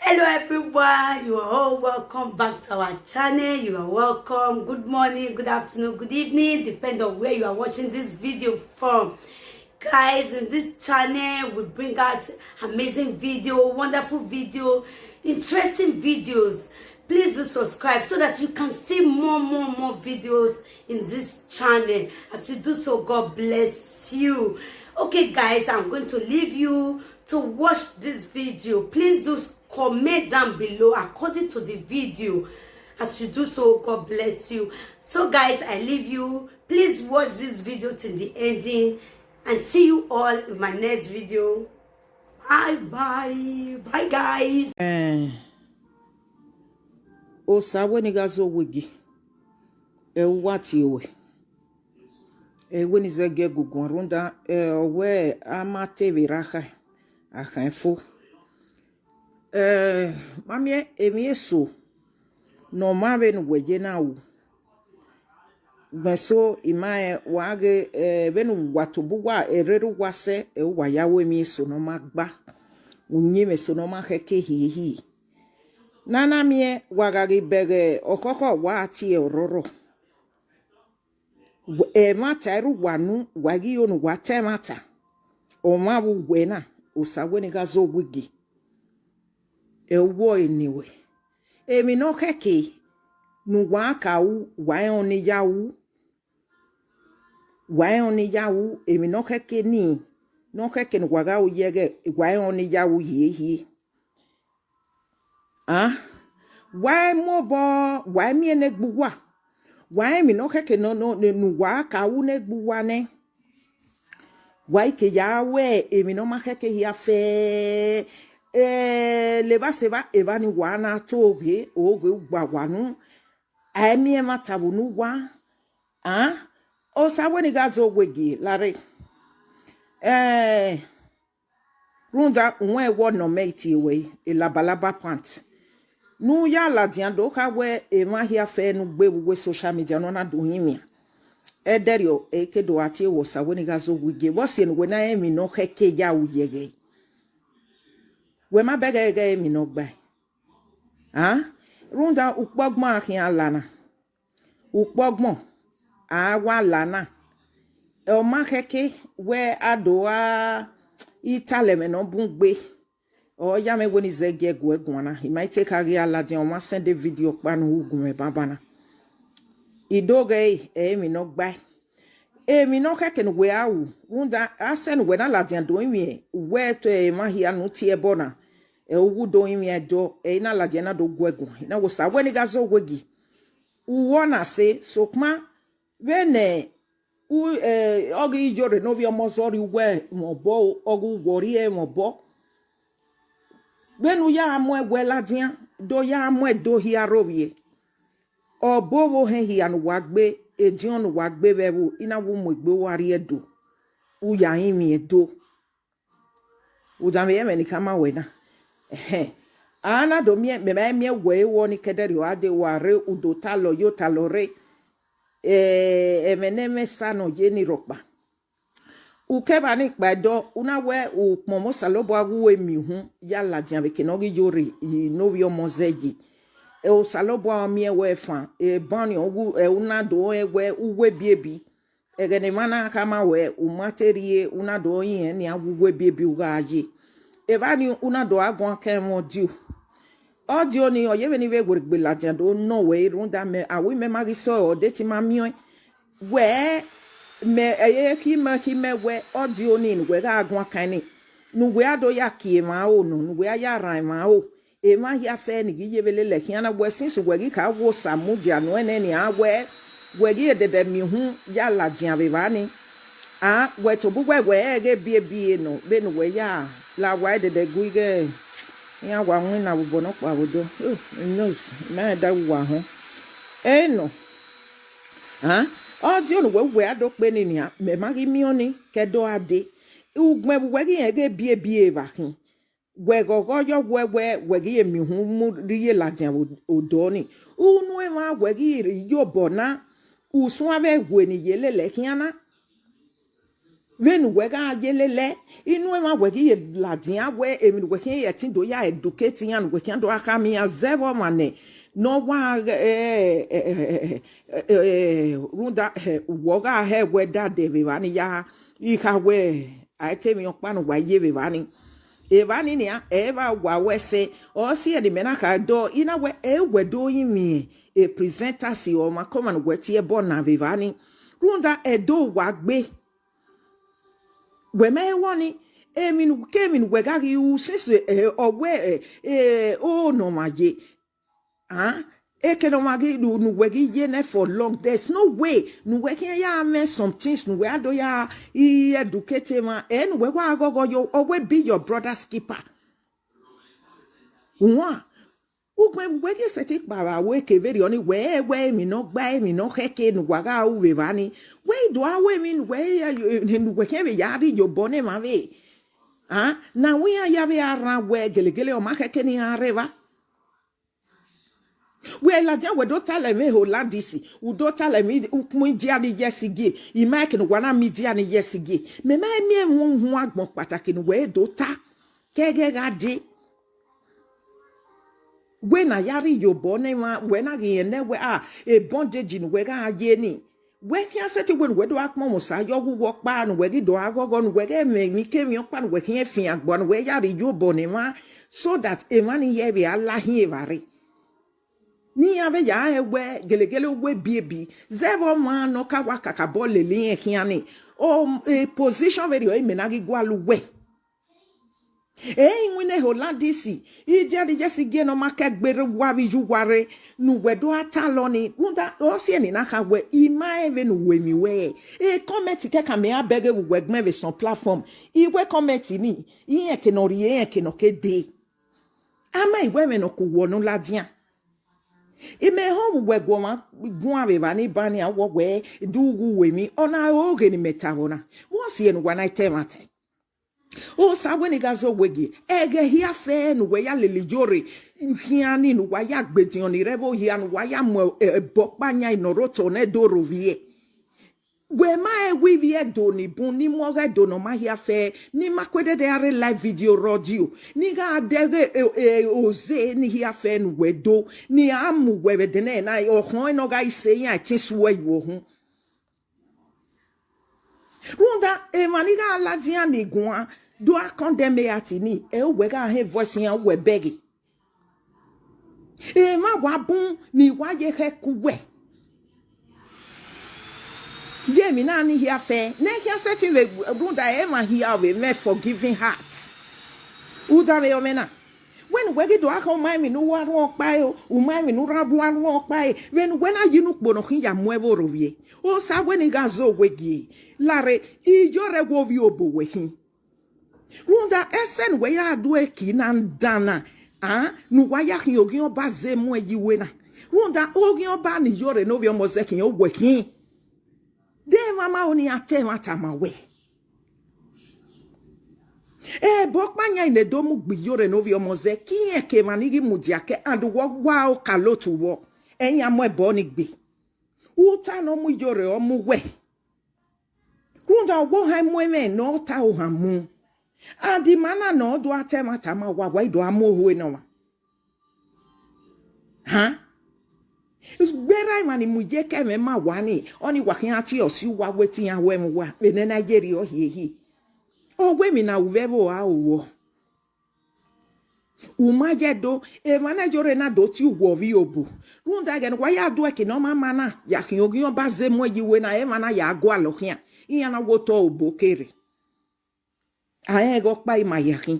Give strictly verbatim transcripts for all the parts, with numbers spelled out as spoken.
Hello everyone, you are all welcome back to our channel. You are welcome. Good morning, good afternoon, good evening, depend on where you are watching this video from. Guys, in this channel we bring out amazing video, wonderful video, interesting videos. Please do subscribe so that you can see more, more, more videos in this channel. As you do so, God bless you. Okay, guys, I'm going to leave you to watch this video. Please do comment down below according to the video. As you do so, God bless you. So, guys, I leave you. Please watch this video till the ending, and see you all in my next video. Bye bye. Bye, guys. Eh, Osa wẹ ne I gha zẹ owa gie, ẹ u wa tie ruẹ. Ẹ wẹ ne I zẹ gie guguan rhunmwuda, ẹ, ọ wẹ a ma te vbe rra kha, a khan fo. Ẹ, ma miẹn emwi eso ne ọ ma vbene uwẹ ye na ru. Ugbẹn eso, I ma rẹn wa ghe, ẹ, vbene uwa tobọ uwa, erhirhi uwa sẹ, ẹ, uwa ya ru emwi eso ne ọ ma gba, uyinmwẹ eso ne ọ ma khẹke hiehie. Ne a na miẹn wa gha ghi bẹghe ọkhọkhọ wa tie ọrọrọ. Ẹmwata ẹre uwa nu, wa ghi yo ne uwa ta ẹmwata. Ọmwa vbe uwẹ na, Osa wẹ ne I gha zẹ owa gie, ẹ u wẹ ọre ne ruẹ. Emwi ne ọ khẹke ne uwa ka ru, wa rẹn ọnii ya ru. Wa rẹn ọnii ya ru, emwi ne ọ khẹke nii, ne ọ khẹke ne uwa gha ru ye ẹghẹ, wa rẹn ọnii ya ru hiehie. A, wa i mu obọ, wa i miẹn ne egbe uwa, wa rẹn emwi ne ọ khẹke ne, ne, ne, ne uwa ka ru ne egbe uwa nẹ. Wa i ke ya ru emwi ne ọ ma khẹke hia fẹẹrẹ, eh, levba sẹ evba, evba ni wa na to ghe, oghe ugbawa nu, a i miẹn ẹmwata vbe unu uwa. A, Osa wẹ ne I gha zẹ owa gie, larre. Eh, Rhunmwuda, uwẹ wẹ ọ nọ mẹ tie ruẹ, labalaba pant. Ne u ya ladian do kha wẹ emwa hia fẹ ne u gbe vbe uwu social media ne ọ na do hin wian. Ẹdẹrriọ, ẹ i ke do gha tie ruẹ Osa wẹ ne I gha zẹ owa gie, vbọ siẹn ne uwẹ na rẹn emwi ne ọ khẹke ya ru ye ẹghẹ? Wẹ ma bẹghe ẹghẹ emwi ne ọ gbae. A, rhunmwuda ukpọgbọn a khian la na. Ukpọgbọn a wa la na. Ọ ma khẹke wẹ a do gha italẹ ẹmwẹ ne ọ bun gbe. Ọ ya mwẹ wẹ ne I zẹ gie guẹ guan na, I ma i te kha ghi a ladian ọmwa sẹndẹ vidio ọkpa ne u gu mwẹ banbanna. I do ghẹ ẹre, ẹ i re emwi ne ọ gbae. Emwi ne ọ khẹke ne uwẹ ra ru, rhunmwuda a sẹ ne uwẹ na ladian do rinmwian uwẹ, te emwa hia ne u tie ẹbọ na, ẹ, u wu do rinmwian ẹdọ, ẹ i na ladian na do guẹ guan, I na wẹ Osa wẹ ne I gha zẹ owa gie. Uwẹ ọ na sẹ, sokpan vbene u, eh, ọ ghi yo rre ne ovbi ọmọ zẹ rrie uwẹ mwẹ obọ, ọ ghi uwẹ ọ rrie mwẹ obọ. Vbene u ya mu ẹwẹ ladian, do ya mu ẹdẹ ohia rre ovbiẹ. Obọ vbe ohẹn hia ne uwa gbe, ediọn ne uwa gbe vbe ẹvbo, I na wẹ u mu egbe uwa rrie Ẹdo, u ya rinmwian Ẹdo. U danmwehọ ẹmwẹ ne I khama ruẹ na. Ẹhẹn. A na do miẹn, mẹ ma miẹn wẹ ẹvbo ni kẹdẹrriọ a dee, wa rre u do talọ yo talọ rre. Eh, ẹmwẹ ne ẹmwẹ esa nọ ye ni rhọkpa. Ukẹvba ni kpa ẹdọ, u na wẹ ukpọn ọmọ Osanobua ghi uwẹ miẹn uhunmwu ya ladian vbe eke ne ọ ghi yo rre ne ovbi ọmọ zẹ yi. Ẹ, Osanobua ọ miẹn wẹ fan, eban ni ọ wu, ẹ, u na do rẹn wẹ uwu ebiebi. Ẹghẹ ne emwa na khama wẹ, u ma te rrie, u na do rẹn nian wẹ uwu ebiebi u gha ye. Evba ni u na do gha guan kan ẹmwẹ ọdio. Ọdio ni, ọ ye vbene I vbe werriegbe ladian do nọ wẹ, rhunmwuda mẹ, a wẹ mẹ ma ghi sẹ ọre, ọ de te I ma miẹn ọẹn. Wẹ, mẹ, ẹ, ye khin mẹ, khin mẹ wẹ, ọdio ni ne uwẹ gha guan kan ni, ne uwẹ a do ya kie emwa aro nọ, ne uwẹ a ya rhan emwa aro. Emwa hia fẹ ni ghi ye vbe lele khian na wẹ, since uwẹ ghi kha wẹ Osa mudia nuẹn nẹ nian wẹ, wẹ ghi edede miẹn uhunmwu ya ladian vbe evba ni. A, wẹ tobọ uwẹ wẹ ẹghẹ ebiebi nọ, vbene uwẹ ya la wa edede gu ighẹ iran wa winna vbe obọ nọkpa vbe odọ. Oh, nose, I ma rẹn da uwa họn. Ẹ nọ. A, ọdio ne uwẹ, uwẹ a do kpe ni nian, mẹ ma ghi miẹn ọnii, ke Ẹdo a dee. Ugbẹn vbe uwẹ ghi rẹn ẹghẹ ebiebi evba khin. Wẹ ghọghọ yọ wẹ, wẹ, wẹ ghi ye miẹn uhunmwu mu rhie ladian vbe odọ ni. Unu emwa wẹ ghi ye obọ na, usun avbe ẹwe ni ye lele khian na. Vbene uwẹ gha ye lele, inu emwa wẹ ghi ye ladian wẹ emwi ne uwẹ khian ye ẹtin do ya educate iran, ne uwẹ khian do gha khama iran zẹ vbe ọmwa nẹ, ne ọ wa, eh, eh, eh, eh, eh, rhunmwuda, eh, wẹ ọ gha hẹ wẹ da dẹ vbe evba ni ya, I kha wẹ, a i te emwi ọkpa ne uwa ye vbe evba ni. Evba ni nian, ẹ i vba wa wẹ ẹse, ọ si ẹre ne imẹ na kha dọ, I na wẹ, ẹ i wẹ do rinmwian, e presenters ọmwaikọmwa ne uwẹ tie ẹbọ na vbe evba ni. Rhunmwuda, ẹdẹ uwa gbe. Wẹ ma he wọ ni, emwi ne, ke emwi ne uwẹ gha ghi ru since, eh, ọ wẹ, eh, eh, o ne ọmwa ye. Ah, eke ne ọmwa ghi, ne, ne uwẹ ghi ye nẹ for long, there's no way ne uwẹ khian ya mwẹ some things ne uwẹ a do ya i educate emwa, ẹ ne uwẹ wa ghọghọ yo, ọ wẹ be your brother's keeper. Uwan, ugbẹn wẹ ghi sẹtin kpao aro eke vberriọ ni, wẹ ẹ wẹ emwi ne ọ gba, emwi ne ọ khẹke ne uwa gha ru vbe evba ni. Wẹ i do a ru emwi ne uwẹ, ne uwẹ khian vbe ya rhie iyobọ ne emwa vbe. Ah, ne a wẹ iran ya vbe a rhan wẹ gelegele ọ ma khẹke ne iran rre evba. Wẹ ladian, wẹ do talẹ mwẹ Hollandis, u do talẹ mwẹ ukpọn idia ni ye ẹsigie, I ma eke ne uwa na miẹn idia ni ye ẹsigie. Mẹ ma miẹn emwi uhunmwu agbọn kpataki ne uwẹ do ta, ke ẹghẹ gha dee. Wẹ na ya rhie iyobọ ne emwa, wẹ na ghi rẹn nẹ wẹ, ah, e bondage ne uwẹ gha ye ni. Wẹ khian sẹtin wẹ ne uwẹ do gha kpọnmwẹ Osa ye ọghe uwu ọkpa ne uwẹ ghi do gha ghọghọ, ne uwẹ ghẹ mwẹ emwikemwi ọkpa ne uwẹ khian fian agbọn ne uwẹ ya rhie iyobọ ne emwa, so that emwa ni hia vbe a la hin evba rre. Ne iran vbe ya rẹn wẹ gelegele uwu ebiebi, zẹ vbe ọmwa ne ọ ka wa kakabọ lele irẹn khian ni, o, e position vberriọ imẹ na ghi gualọ uwẹ. Ẹ i winna Hollandis, idia ni ye ẹsigie ne ọ ma ke gbe rre uwa vbe iye uwa rre, ne uwẹ do gha talọ ni, rhunmwuda ọ si ẹre ne I na kha wẹ, I ma rẹn vbene uwẹ miẹn uwẹ. E comment kẹkan mẹ ra bẹghe vbe uwẹ gbẹn vbe some platform. I wẹ comment ni, irẹn eke ne ọ rhie, irẹn eke ne ọ ke dee. A ma i wẹ ẹmwẹ ne ọ ku wọ ne u ladian. Imẹ họn vbe uwẹ gu ọmwa guan vbe evba ni ba nian, wọ wẹ do ghe uwẹ emwi, ọna ọghe ne imẹ ta vbe ọna. Vbọ si ẹre ne uwa na i ta ẹmwata? Osa wẹ ne I gha zẹ owẹ gie, ẹghẹ hia fẹ ne uwẹ ya lele iyore khian ni, ne uwa ya gbediọn ni rre ẹvbo hia, ne uwa ya mu ẹbọ ọkpa yan ne ọ rre otọ nẹ do rre ovbiẹ. Wẹ ma rẹn wẹ ivbi Ẹdo ni bun, ni mu ọghe Ẹdo ne ọ ma hia fẹ, ni ma ku edede a rre live video rre audio, ni gha dẹghe, e, e, oze ni hia fẹ ne uwẹ do, ni a mu uwẹ vbe ẹdẹnẹrẹ na, ọkhọn ne ọ gha i se iran ẹtin suẹ ye uhunmwu. Rhunmwuda emwa ni gha ladian ni guan do a condemn iran ti ni, ẹ uwẹ gha họn voice iran, uwẹ bẹghe. Emwa wa bun ni wa ye khẹ ku uwẹ. Ye emwi na ni hia fẹ, ne khian sẹtin vbe rhunmwuda emwa hia vbe mwẹ forgiving heart. U da vbe ọmwẹ na? Wẹ ne uwẹ ghi do gha khẹ, u ma emwi ne u wa rhuọn ọkpa ẹre o, u ma emwi ne u rhan bu a rhuọn ọkpa ẹre, vbene uwẹ na ye unu ukpo ne ọ khin ya mu ẹvbo rre ovbiẹ. Osa wẹ ne I gha zẹ owẹ gie, larre, iyore wẹ ovbi obo wẹ khin. Rhunmwuda ẹsẹ ne uwẹ ya do ẹki na dan na, a, ne uwa ya khian oghian ọba zẹ muẹn ye uwẹ na. Rhunmwuda oghian ọba ne iyore ne ovbi ọmọ zẹ khian, uwẹ khin. De emwa ma ho ne iran ta ẹmwata ma wẹ. Ẹbọ ọkpa yan ne do mu gbe iyore ne ovbi ọmọ zẹ, ke irẹn ke emwa ni ghi mudia kẹ, and wọ wa okalotu vbọ, ẹ i ya mu ẹbọ ni gbe. Uta ne ọ mu iyore ọ mu uwẹ. Rhunmwuda ọvbokhan i mu ẹmwẹ ne ọ ta ohan mu. And ima na ne ọ do a ta ẹmwata ma wa, wa i do a mu ohu ne ọmwa. Han? Gberra emwa ni mu iyeke ẹmwẹ ma wa ni, ọni wa khian tie ọsi uwa wẹ te iran ru ẹmwẹ uwa, vbe nene a ye rhie ọ hie hie. Ọ wẹ emwi na ru vbe ẹvbo a ru vbọ. U ma ye do, emwa na iyore na do tie uwẹ ovbi obo. Rhunmwuda ẹghẹ ne uwa ya do ẹki ne ọ ma ma na, ya khian oghian ọba zẹ muẹn ye uwẹ na, emwa na ya gualọ khian, iran na wo otọ obo kere. A rẹn ẹghẹ ọkpa ima ya khin.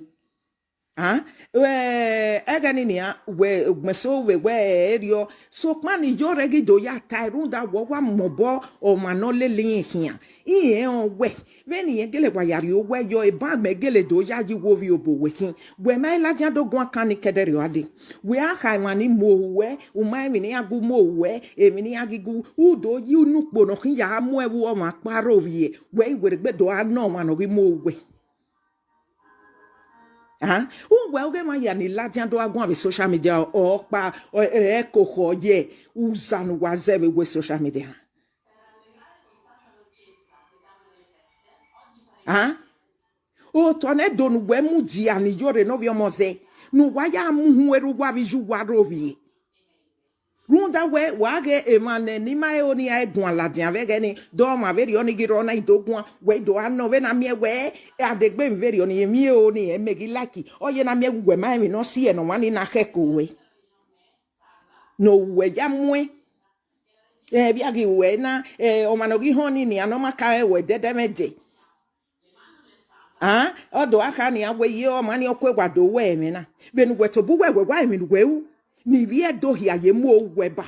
A, ẹ, ẹghẹ ni nian, wẹ, ugbẹn so vbe wẹ erriọ, sokpan ne iyore ghi do ya tae, rhunmwuda wẹ ọ wa mobọ ọmwa ne ọ lele irẹn khian. Irẹn rẹn wẹ, vbene irẹn gele wa ya rrie owẹ yọ, eban mẹ gele do yayi wẹ ovbi obo wẹ khin. Wẹ ma i ladian do guan kan ni kẹdẹrriọ a dee. Wẹ a kha emwa ni mu ohu wẹ, u ma emwi ne iran gu mu ohu wẹ, emwi ne iran ghi gu, u do yi unu ukpo ne ọ khin ya mu ẹvbo ọmwa ọkpa rre ovbiẹ, wẹ i werriegbe do a nọ ọmwa ne ọ ghi mu ohu wẹ. A, uwẹ ọghe emwa hia ni ladian do a guan vbe social media, ọkpa, ẹ, ẹ, ẹkokhọ ye uza ne uwa zẹ vbe wẹ social media. A, otọ ne do ne uwẹ mudia ne iyore ne ovbi ọmọ zẹ, ne uwa ya mu uhunmwu erha uwa vbe iye uwa rre ovbi ẹre. Rhunmwuda wẹ, wa ghe emwa ne, ne ima ro ni a guan ladian vbe ẹghẹ ni, de ọmwa vberriọ ni ghi rrọọ na i do guan, wẹ i do gha nọ vbene a miẹn wẹ, a degbe emwi vberriọ ni, emwi ro ni, ẹ mẹ ghi like, ọ ye ne a miẹn wẹ uwẹ ma rẹn emwi ne ọ si ẹe ne ọmwa ni na khẹke ruẹ. Ne uwẹ ya muẹn. Ẹ, vbe a ghi ruẹ na, ẹ, ọmwa ne ọ ghi họn ni nian ne ọ ma ka rẹn ruẹ dẹdẹmwẹdẹ. A, ọ do gha kha nian wẹ, iye ọmwa ni ọ kue wa do wẹ ẹmwẹ na. Vbene uwẹ tobọ uwẹ wẹ wa emwi ne uwẹ ru, ne ivbi Ẹdo hia ye mu ru uwẹ ba.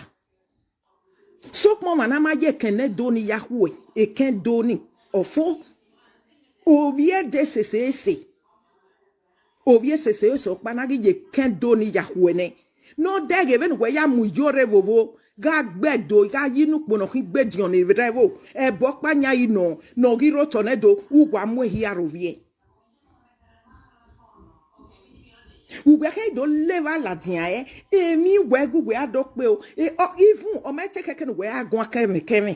Sokpan ọmwa na ma ye ekẹn ne do ni ya khuẹ, ekẹn do ni, ọ fo. Ovbi Ẹdo sese ese. Ovbi Ẹdo sese ese ọkpa na ghi ye ekẹn do ni ya khuẹ nẹ. Ne ọ dẹghe vbene uwẹ ya mu iyore vbovbo, gha gbe Ẹdo, gha ye inu ukpo ne ọ khin gbe ediọn ni rre ẹvbo, ẹbọ ọkpa yan i nọ, ne ọ ghi rre otọ ne Ẹdo, uwa mu ehia rre ovbi ẹre. Uwẹ khe do le evba ladian ẹre, emwi uwẹ gu uwẹ a do kpe o. E, ọ, even ọ ma te khẹke ne uwẹ a guan kẹmwẹ kẹmwẹ.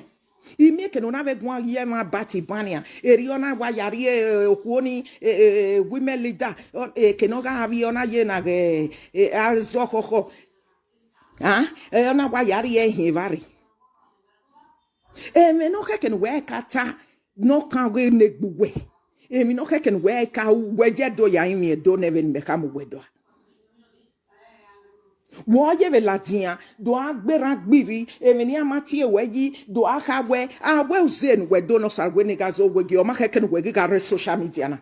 I miẹn eke ne ọ na vbe guan ye emwa bati ban nian. Erriọ na wa ya rrie, eh, okhuo ni, eh, eh, women leader, ọ, eke ne ọ gha vbiẹ, ọ na ye na ghe, eh, azọ khọkhọ. A, eh, ọ na wa ya rrie ehin evba rre. Emwi ne ọ khẹke ne uwẹ ka ta, ne ọ kan ghe ne egbe uwẹ. Emwi ne ọ khẹke ne uwẹ ka, uwẹ ye do ya rinmwian Ẹdo nẹ vbene imẹ khama uwẹ do a. Wẹ ọ ye vbe ladian, do a gberra gbirri, emwi ne iran ma tie ruẹ yi, do a kha wẹ, a wẹ uze ne uwẹ do ne Osawe ne gha zẹ wẹ gie ọ ma khẹke ne uwẹ ghi gha rre social media na.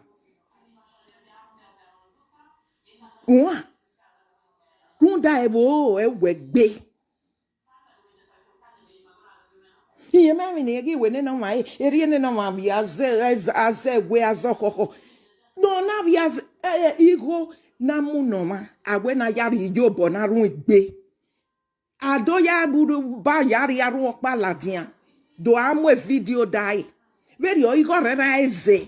Uan, rhunmwuda ẹvbo ẹre uwẹ gbe. Iye ma emwi ne irẹn ghi wẹ nene ọmwa ẹre, erriọ nene ọmwa vbe a zẹ, a zẹ, a zẹ wẹ azọ khọkhọ. Ne ọ na vbe a zẹ, ẹ, ẹ, igho na mu ne ọmwa, a wẹ ne a ya rhie iyobọ na run egbe. A do ya ba ya rhie arhuẹn ọkpa ladian, do a mu vidio da ẹre. Vberriọ igho rre ra ẹzẹ.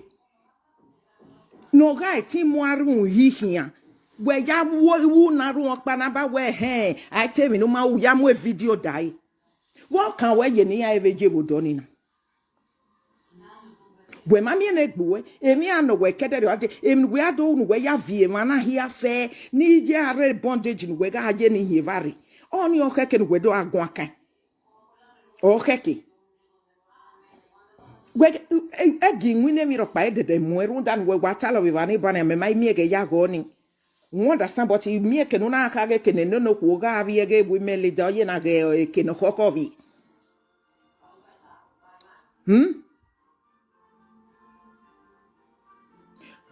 Ne ọ gha ẹtin mu arhunmwu yi khian, wẹ ya wu, wu ne arhuẹn ọkpa na ba wẹ, hẹn, a i te emwi ne u ma ru, ya mu vidio da ẹre. Vbe ọ kan wẹ ye ne iran vbe ye vbe odọ nii na? Wẹ ma miẹn ne gbe uwẹ, emwi iran ne wẹ kẹdẹrriọ a dee, emwi ne uwẹ a do ru ne uwẹ ya viọ emwa na hia fẹ, ne iye a rre bondage ne uwẹ gha ye ne ihin evba rre. Ọnii ọ khẹke ne uwẹ do gha guan kan. Ọ khẹke. Wẹ, ẹ, ẹ, ẹ gi iwinna emwi rhọkpa ẹdẹdẹ muẹn, rhunmwuda ne uwẹ wa talọ vbe evba ni ba nian, mẹ ma i miẹn ẹghẹ ya ghe ọnii. You understand, but I miẹn eke ne u na kha ghe eke ne nene okhuo gha vbiẹ ghe women leader, ọ ye na ghe eke ne ọ khọkhọ vbiẹ. Hmm?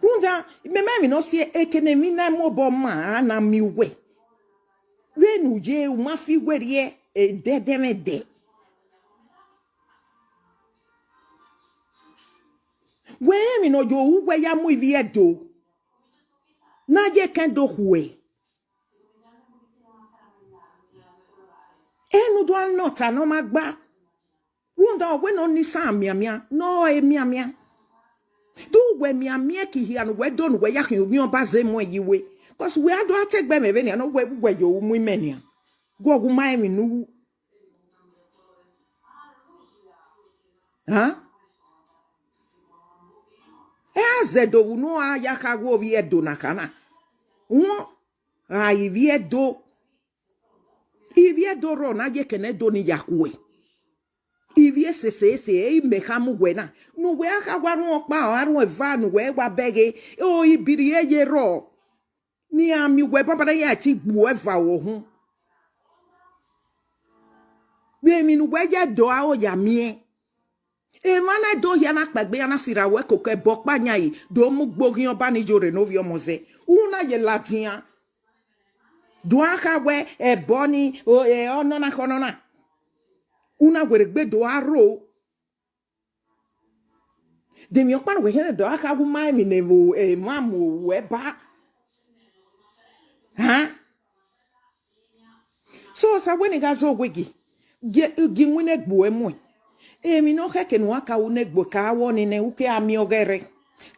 Rhunmwuda, mẹ ma emwi ne ọ si eke ne emwi na mobọ ma a na miẹn uwẹ. Vbene u ye, u ma fi werriẹ, ẹdẹdẹmwẹdẹ. Wẹ emwi ne ọ ye ru wẹ ya mu ivbi Ẹdo, ne a ye kẹn do khuẹ. Enu do a nọ ọta ne ọ ma gba. Rhunmwuda ọ wẹ ne ọ na isan mianmian, ne ọ re mianmian. Do wẹ mianmian ke hia ne uwẹ do ne uwẹ ya khian ovbi ọba zẹ muẹn ye uwe. Cos wẹ a do a te gbe mwẹ vbenian, ne wẹ, wẹ ye ru mu imẹ nian. Gu ọghe u ma emwi ne u ru. Hẹn? Ẹ a zẹdẹ ovbi unu a ya kha gu ovbi Ẹdo na kha na. Wọn gha ivbi Ẹdo. Ivbi Ẹdo rrọọ ne a ye kene Ẹdo ni ya khuẹ. Ivbi esese ese, ẹ i mẹ khama uwẹ na. Ne uwẹ a kha wa rhuẹn ọkpa, ọ a rhuẹn eva ne uwẹ wa bẹghe, o ibiri eye rrọọ. Ne iran miẹn uwẹ banbanna, iran ti gbe uwẹ va vbe uhunmwu. Vbe emwi ne uwẹ ya do aro ya miẹn. Emwa na do hia na kpaegbe, iran na sirra ruẹ koko, ẹbọ ọkpa yan yi, do mu gbe oghian ọba ni ye orre ne ovbi ọmọ zẹ. U na ye ladian. Do a kha wẹ ẹbọ ni, o, ẹ, ọnọna khẹ ọnọna. U na werriegbe do a ro. De emwi ọkpa ne uwẹ khian do a kha gu ma emwi ne emwa mu ruẹ ba? Hẹn? So, Osawe ne gha zẹ owẹ gie, gie, gie iwinna egbe uẹ muẹn. Emwi ne ọ khẹke ne uwa ka ru ne egbe uẹ, ka wẹ ọnii nẹ, u ke a miẹn ọghẹe rre.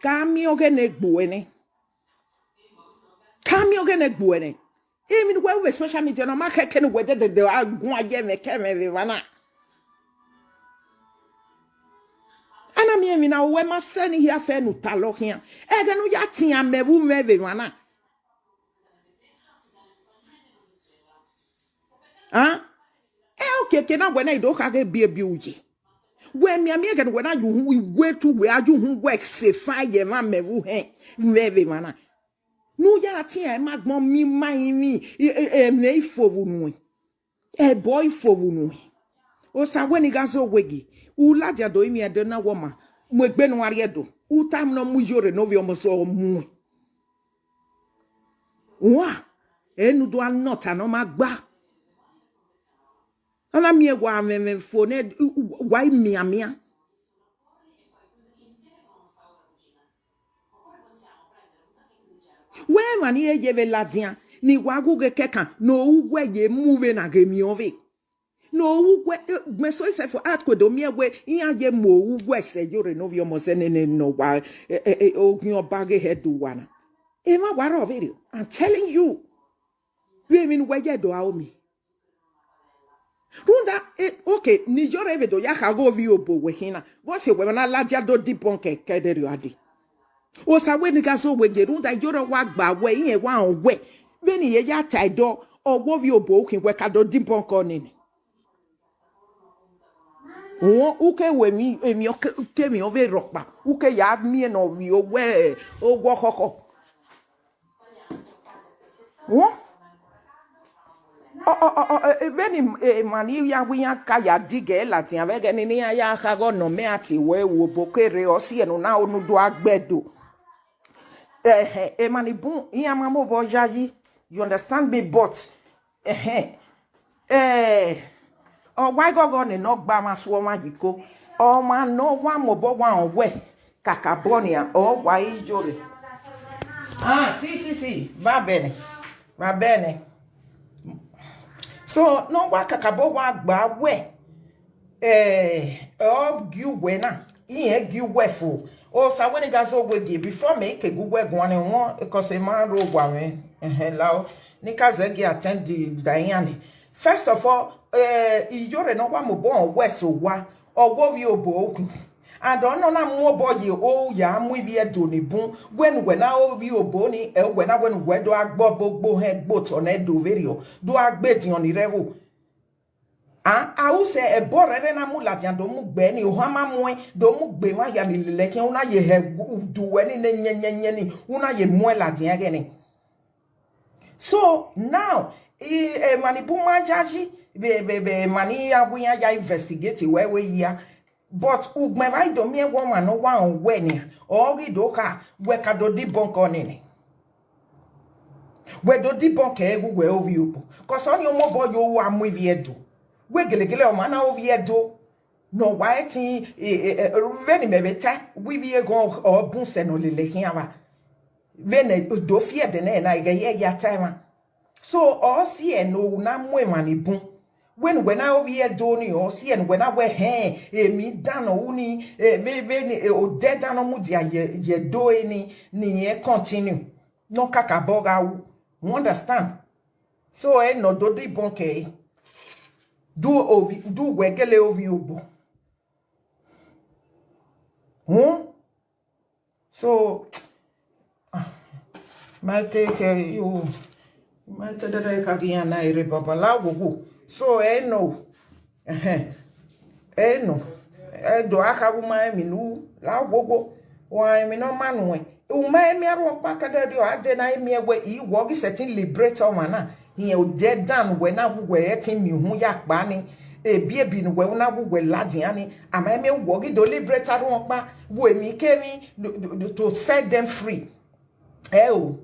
Ka miẹn ọghẹe ne egbe uẹ nẹ. Ka miẹn ọghẹe ne egbe uẹ nẹ. Emwi ne uwẹ ru vbe social media ne ọ ma khẹke ne uwẹ dẹdẹdẹ a guan ye ẹmwẹ ke ẹmwẹ vbe evba na. A na miẹn emwi na, uwẹ ma sẹ ne I hia fẹ ne u talọ khian. Ẹghẹ ne u ya tian mẹ vbe umẹ vbe emwa na. A? Ẹ okiekie na wẹ na I do kha ghe biebie uye. Wẹ mianmian ẹghẹ ne uwẹ na ye uhunmwu iwe te uwẹ a ye uhunmwu wẹ sefa ye emwa mẹ vbe uhẹn mwẹ vbe emwa na. Ne u ya tian ma gbọn mi ma rinmwian, e, e, emwi ifo vbe unu ẹn. Ẹbọ ifo vbe unu ẹn. Osa wẹ ne I gha zẹ owe gie, u ladian do rinmwian Ẹdo na wẹ ọ ma mu egbe ne u a rrie Ẹdo. U tama ne ọ mu Iyore ne ovbi ọmọ sẹ ọ muẹn. Wa, enu do a nọ ọta ne ọ ma gba. A na miẹn wa mwẹ mwẹ fo nẹ, wa i mianmian. Wẹ emwa ni ye vbe ladian, ne I wa ghughe kẹkan, ne uwẹ ye mu vbe na ghe miẹn ọvbe. Ne uwẹ, eh, gbẹn so isẹfo, a ku do miẹn wẹ iran ye mu uwẹ sẹ Iyore ne ovbi ọmọ sẹ nene ne ọ wa, eh, eh, eh, ogiẹn ọba ghe hẹ do wa na. Emwa wa rrọọ vberriọ, I'm telling you. Vbe emwi ne uwẹ ye do aro miẹn. Rhunmwuda, eh, okay, ne Iyore vbe do ya kha ghe ovbi obo wẹ khin na. Vbọsiẹ wẹ na ladian do dibọn kẹ, kẹ ẹdẹ rriọ a dee. Osa wẹ ne I gha zẹ owe gie, rhunmwuda Iyore wa gba wẹ, irẹn wa rẹn wẹ. Vbene I ye ya ta ẹdọ, ọ wẹ ovbi obo u khin wẹ ka do dibọn kẹ ọnii. Wọn, u ke wẹ emwi, emwi ọ ke, ke emwi ọ vbe rhọkpa, u ke ya miẹn ne ọ vbe owẹ, owẹ ọkhọkhọ. Wọn? Ọ, ọ, ọ, ọ, e, vbene emwa ni ya wẹ iran ka ya digẹ ladian vbe ẹghẹ nii, ne iran ya kha ghe ọnọ mẹ a tie wẹ ru obo kere ọ si ẹre ne u na ru ne u do gha gbe Ẹdo. Ẹhẹn, emwa ni bun, iran ma mobọ yayi, you understand me, but, ẹhẹn, eh, ọ wa ighọghọ ne nọ gba mwa su ọmwa yi ko, ọmwa ne ọ wa mobọ wa rẹn wẹ, kakabọ nian, ọ wa Iyore. Ah, si, si, si, vbe abẹ nẹ, vbe abẹ nẹ. So, ne ọ wa kakabọ wa gba wẹ, eh, ọ gie uwẹ na, irẹn gie uwẹ fo. Osa wẹ ne I gha zẹ owe gie, before mẹ ke gu uwẹ guan ne wọn, because emwa rre owa mwẹ, ẹhẹn, lao, ne I ka zẹ gie attend da iran ni. First of all, eh, Iyore ne ọ wa mobọ rẹn wẹ sẹ owa, ọ wẹ ovbi obo okun. And ọ nọ na mu obọ ye o ya mu ivbi Ẹdo ni bun, wẹ ne uwẹ na ovbi obo ni, ẹ, uwẹ na wẹ ne uwẹ do gha gbe obọ gbe ohẹn gbe otọ ne Ẹdo vberriọ, do gha gbe ediọn ni rre ẹvbo. A, a u sẹ ẹbọ rẹrẹ na mu ladian do mu gbe ni, ohan ma muẹn, do mu gbe emwa hia ni lele khian, u na ye hẹ du wẹ ni ne yẹnyẹnyẹn ni, u na ye muẹn ladian ẹghẹ ni. So now, i, emwa ni bun ma yayi, vbe, vbe, vbe emwa ni ya wẹ iran ya investigate wẹ wẹ ya. But ugbẹn vbe do miẹn wẹ ọmwa ne ọ wa rẹn wẹ nian, ọ ghi do kha, wẹ ka do dibọn kẹ ọnii nẹ. Wẹ do dibọn kẹ ẹghẹ uwẹ ovbi obo. Cause ọnii ọ mobọ ye owa mu ivbi Ẹdo. Wẹ gelegele ọmwa na ovbi Ẹdo. Ne ọ wa ẹtin, e, e, e, vbene imẹ vbe tae, wẹ ivbi eghọn ọ bun sẹ ne ọ lele khian vba. Vbene do fi ẹdẹ nẹ na, ighẹ ye ya tae mwa. So, ọ si ẹre ne u na mu emwa ni bun. Wẹ ne uwẹ na ovbi Ẹdo ni, ọ si ẹre ne uwẹ na wẹ hẹn, emwi dan ne ọ ru ni, e, vbe, vbe ni, e, odẹ dan ne ọ mudia ye, ye Ẹdo ni, ne irẹn continue. Ne ọ kakabọ gha ru. You understand? So, ẹ nọ do dibọn kẹ ẹre. Do ovbi, do uwẹ gele ovbi obo. Hmm? So, ah, ma te kẹ yo, ma te dada ka gi iran na ere baba la wowo. So, ẹ nọ, ẹhẹn, ẹ nọ, ẹ do a kha wu ma emwi nu la wowo, wa emwi ne ọ ma nuẹn. U ma emwi arhuọkpa kẹdẹdẹ ọ a de na miẹn wẹ, I wọ ghi sẹtin liberate ọmwa na. Rẹn odẹ dan wẹ na wu wẹ ẹtin miẹn uhunmwu ya kpa ni. Ebiebi ne uwẹ na wu wẹ ladian ni. Ama emwi wọ ghi do liberate arhuọkpa, wo emwi kemwi to, to, to set them free. Ẹ o,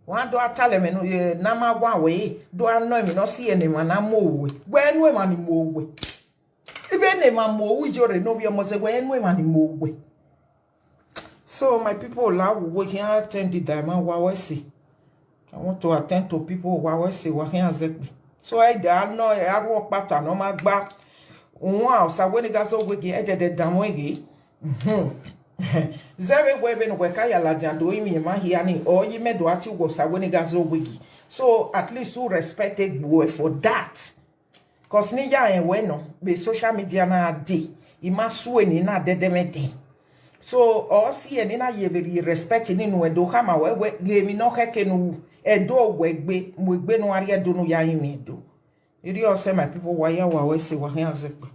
wa do a talẹ mwẹ ne, eh, na ma wa wẹ, do a nọ emwi ne ọ si ẹre ne emwa na mu owẹ. Wẹ nu emwa ni mu owẹ. Vbene emwa mu owẹ, Iyore ne ovbi ọmọ zẹ wẹ nu emwa ni mu owẹ. So, my people, la wu wẹ khian attend the diamond wa wẹ se. I want to attend to people wa wẹ se wa khian zẹ kpe. So, ẹ da nọ, ẹ arhuọkpa ta ne ọ ma gba. Uwan, Osa wẹ ne I gha zẹ owe gie, ẹdẹdẹ danmwẹ ghe. Mhm. Zẹ vbe wẹ vbene uwẹ ka ya ladian do rinmwian emwa hia ni, ọ yi mẹ do a tie uwẹ Osa wẹ ne I gha zẹ owe gie. So, at least u respect egbe uwẹ for that. Cause ne I ya rẹn wẹ nọ, vbe social media na dee, I ma sue ne I na dẹdẹmwẹdẹ. So, ọ si ẹre ne I na ye vbe rhie respect ni nuẹn do khama wẹ, wẹ ghe emwi ne ọ khẹke ne u ru, Ẹdo wẹ gbe, mu egbe ne u gha rrie Ẹdo ne u ya rinmwian Ẹdo. Erriọ sẹ, my people, wa ya wa wẹ sẹ, wa khian zẹ kpa.